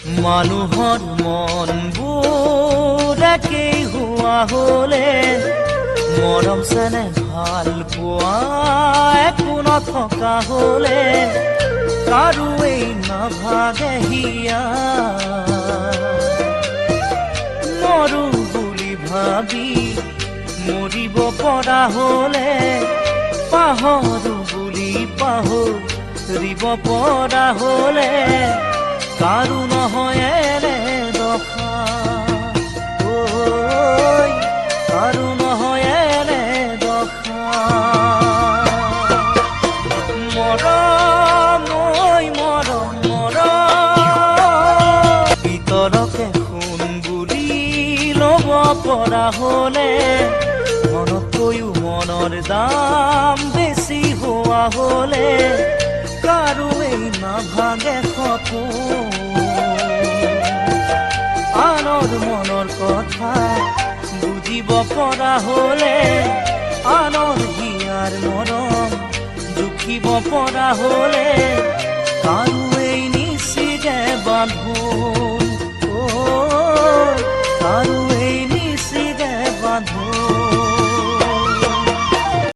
মানুহৰ মনবোৰ একেই হোৱা হলে, মৰম চেনেহ ভাল পোৱা একো নথকা হলে, কাৰোৱেই নাভাগে হিয়া। মৰো বুলি ভাবি মৰিব পৰা হলে, পাহৰো বুলি পাহৰিব পৰা হলে, কাৰো নহয় এনে দশা ঐ, কাৰো নহয় এনে দশা। মৰম ঐ মৰম, মৰম পিতলকে সোণ বুলি ল'ব পৰা হলে, মনতকৈও মনৰ দাম বেছি হোৱা হলে, কাৰোৱেই নাভাগে সপোন। আনৰ মনৰ কথা বুজিব পৰা হলে, আনৰ হিয়াৰ মৰম জুখিব পৰা হলে, কাৰোৱেই নিচিগে বান্ধোন।